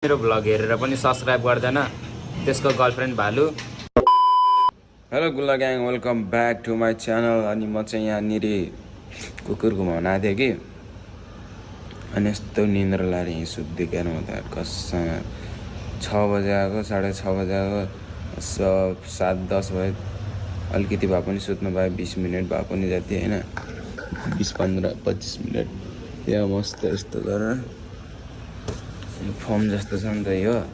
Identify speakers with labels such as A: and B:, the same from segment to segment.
A: मेरो भ्लग हेरेर पनि सब्सक्राइब गर्दैन त्यसको गर्लफ्रेन्ड भालु। हेलो गुल्ला gang, welcome back to my channel. अनि म चाहिँ यहाँनिर कुकुर घुमाउन आएको थिएँ कि, अनि यस्तो निन्द्रा लाएर यहीँ सुत्दै क्या म त कसम। 6 बजे आएको, 6:30 बजे आएको, 7:10 भयो। अलिकति भए पनि सुत्नु भयो, 20 मिनट भए पनि जति होइन, 20-15-25 मिनट यहाँ मस्त यस्तो गरेर फर्म जस्तो छ नि त यो।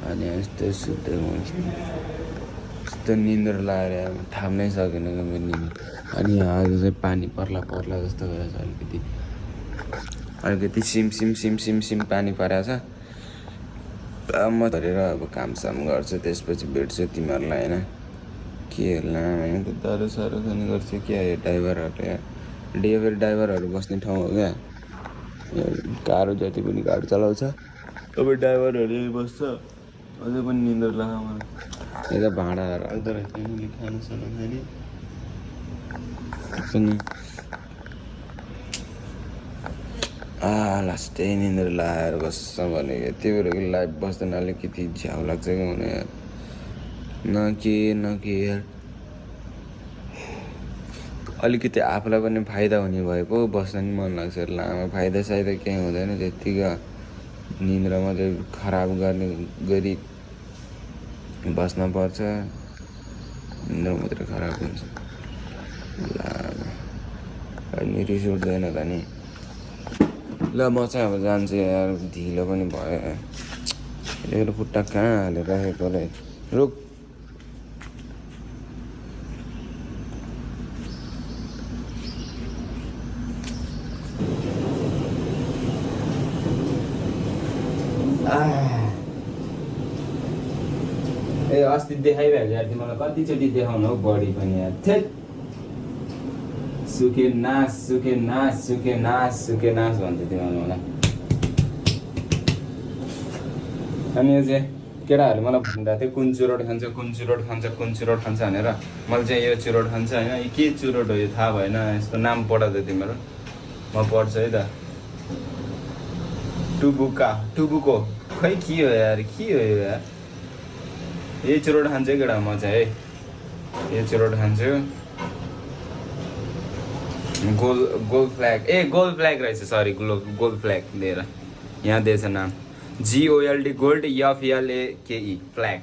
A: अनि यस्तो सुत्दै यस्तो निन्द्रा लागेर थाम्नै सकेन क्या मेरो निन्द्रा। अनि आज चाहिँ पानी पर्ला जस्तो गरेको छ। अलिकति सिम पानी परेको छ। म धरेर अब कामसाम गर्छु, त्यसपछि भेट्छु तिमीहरूलाई होइन। के लामा दारू साह्रो खाने गर्छ क्या यो ड्राइभरहरू। यहाँ फेरि ड्राइभरहरू बस्ने ठाउँ हो क्या, कार जति पनि कार चलाउँछ अब ड्राइभरहरू यही बस्छ। अझै पनि निन्द्रा लाग्यो मलाई। यता भाँडाहरू राख्दो रहेछ मैले खानासाना खाने लास्टै निन्द्रा लगाएर बस्छ भनेको। त्यही भएर कि लाइभ बस्दैन, अलिकति झ्याउ लाग्छ क्या हुने यार। न के यार, अलिकति आफूलाई पनि फाइदा हुने भए पो बस्न नि मन लाग्छ। लामा फाइदा साइदा केही हुँदैन, त्यत्तिकै निन्द्रा मात्रै खराब गर्ने गरी बस्न पर्छ। निन्द्रा मात्रै खराब हुन्छ। अनि रिस उठ्दैन त नि। ल म चाहिँ अब जान्छु यार, ढिलो पनि भयो। खुट्टा कहाँ हालेर राखेको रे, रुक। ए अस्ति देखाइरहेको यार तिमीलाई, कतिचोटि देखाउनु हौ बडी पनि यार। थेट सुके नाच भन्छ तिमीलाई मलाई। अनि यो चाहिँ केटाहरूले मलाई भनिरहेको थियो कुन चुरोट खान्छ भनेर। मैले चाहिँ यो चुरोट खान्छ होइन। यो के चुरोट हो यो थाहा भएन, यसको नाम पढ त तिमीहरू, म पढ्छु है त। टुबुको खै के हो यार, के हो यो यार। यही चुरोट खान्छु है केटा म चाहिँ है। यो चुरोट खान्छु। गोल्ड फ्ल्याग रहेछ, सरी गोल्ड फ्ल्याग लिएर यहाँ दिएछ नाम, GOLD gold FLAKE flag.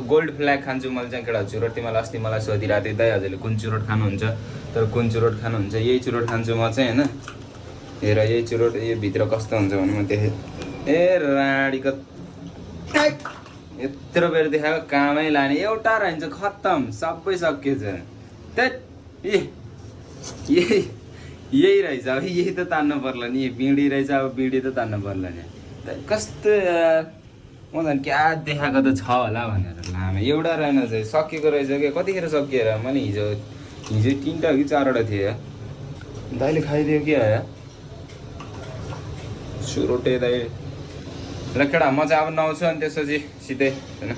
A: Gold flag खान्छु मैले चाहिँ केटा चुरोट। तिमीलाई अस्ति मलाई सोधिरहेको थियो दाइ हजुरले कुन चुरोट खानुहुन्छ, तर कुन चुरोट खानुहुन्छ। यही चुरोट खान्छु म चाहिँ होइन। हेर यही चुरोट, यो भित्र कस्तो हुन्छ भने म देखेँ। ए राडीको यत्रो बेर देखाएको, कामै लाने एउटा रहन्छ, खत्तम, सबै सकिएछ। यही रहेछ अब, यही त तान्नु पर्ला नि। बिँडी रहेछ अब, बिँडी त तान्नु पर्ला नि। कस्तो यार, म झन् क्या देखाएको त छ होला भनेर। लामे एउटा रहेन चाहिँ, सकिएको रहेछ क्या। कतिखेर सकिएर मैले हिजो 3टा कि 4वटा थियो। दाइले खाइदियो कि आयो सुरोटे दाइ। ल केटा म चाहिँ अब नुहाउँछु, अनि त्यसपछि सिधै होइन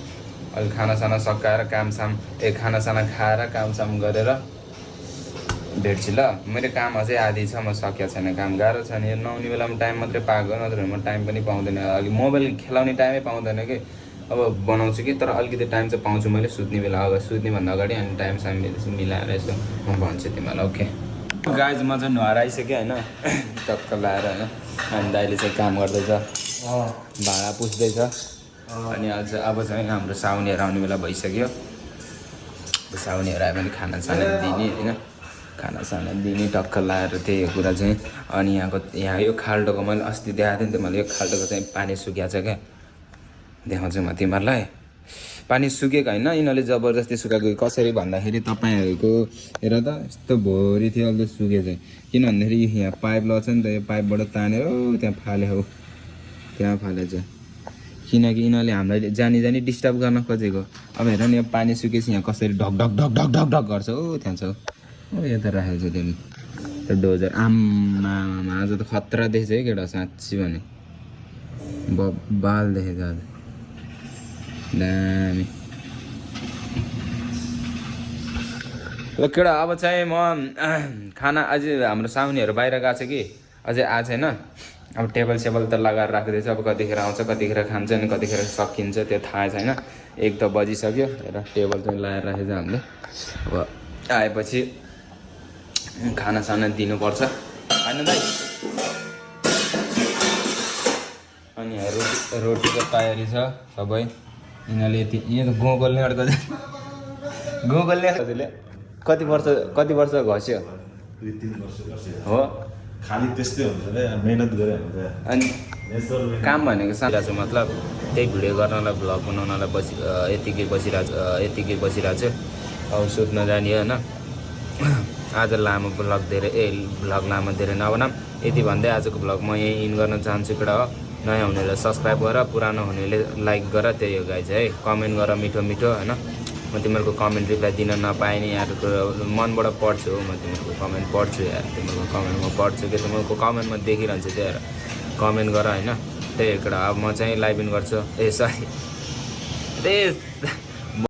A: अहिले खानासाना सकाएर खानासाना खाएर कामसाम गरेर भेट्छु ल। मेरो काम अझै आधी छ, म सकिएको छैन काम। गाह्रो छ नि, नुहाउने बेलामा टाइम मात्रै पाएको, नत्र म टाइम पनि पाउँदैन। अघि मोबाइल खेलाउने टाइमै पाउँदैन कि। अब बनाउँछु कि, तर अलिकति टाइम चाहिँ पाउँछु मैले सुत्ने भन्दा अगाडि। अनि टाइम मिलाएर यसो म भन्छु तिमीलाई। ओके गाइज, म चाहिँ नुहाएर आइसकेँ होइन, टक्क लाएर होइन। अनि दाइले चाहिँ काम गर्दैछ, भाँडा पुस्दैछ। अनि अब चाहिँ हाम्रो साउनीहरू आउने बेला भइसक्यो। साउनीहरू आयो भने खानासाना दिने होइन, खानासाना दिने टक्क लाएर त्यही हो कुरा चाहिँ। अनि यहाँ यो खाल्डोको मैले अस्ति देखाएको थिएँ नि त, मैले यो खाल्डोको चाहिँ पानी सुकिएको छ क्या, देखाउँछु म तिमीहरूलाई। पानी सुकेको होइन, यिनीहरूले जबरजस्ती सुकाएको। कसरी भन्दाखेरि तपाईँहरूको हेर त, यस्तो भोरी थियो, अहिले सुके चाहिँ। किन भन्दाखेरि यहाँ पाइप लगाउँछ नि त, यो पाइपबाट तानेर त्यहाँ फाले हो, त्यहाँ फालेछ। किनकि यिनीहरूले हामीलाई जानी डिस्टर्ब गर्न खोजेको। अब हेर नि, यो पानी सुकेपछि यहाँ कसरी ढक गर्छ हो, त्यहाँ छ हो, यता राखेको छ त्यो डोजर। आम्मा आज त खतरा देखेछ है केटा, साँच्ची भने बाल देखेछ आज दामी। ल केटा अब चाहिँ म खाना, अझै हाम्रो साउनीहरू बाहिर गएको छ कि, अझै आएको छैन। अब टेबल सेबल त लगाएर राखिदिएछ अब कतिखेर आउँछ कतिखेर खान्छ अनि कतिखेर सकिन्छ त्यो थाहा छैन 1 त बजिसक्यो र टेबल चाहिँ लगाएर राखेको छ हामीले अब आएपछि खानासाना दिनुपर्छ होइन दाइ अनि रोटीको तयारी छ सबै यिनीहरूले यति यो त गोगलले अड्को गोगलले कति वर्ष घस्यो
B: 2-3 वर्ष बस्यो
A: हो
B: खाली त्यस्तै हुन्छ रे मेहनत गरे हुन्छ
A: अनि काम भनेको साँच्चै छ मतलब त्यही भिडियो गर्नलाई भ्लग बनाउनलाई यतिकै बसिरहेको छु अब सुत्न जाने होइन आज लामो भ्लग लामो धेरै नबनाऊँ यति भन्दै आजको भ्लग म यहीँ इन गर्न चाहन्छु केटा हो नयाँ हुनेले सब्सक्राइब गर पुरानो हुनेले लाइक गर त्यही हो गाइज है कमेन्ट गर मिठो मिठो होइन म तिमीहरूको कमेन्ट रिप्लाई दिन नपाएँ नि यहाँको मनबाट पढ्छु हो म तिमीहरूको कमेन्ट पढ्छु यार तिमीहरूको कमेन्ट म पढ्छु कि तिमीहरूको कमेन्ट म देखिरहन्छु त्यही भएर कमेन्ट गर होइन त्यही हो केटा अब म चाहिँ लाइभ इन गर्छु ए सरी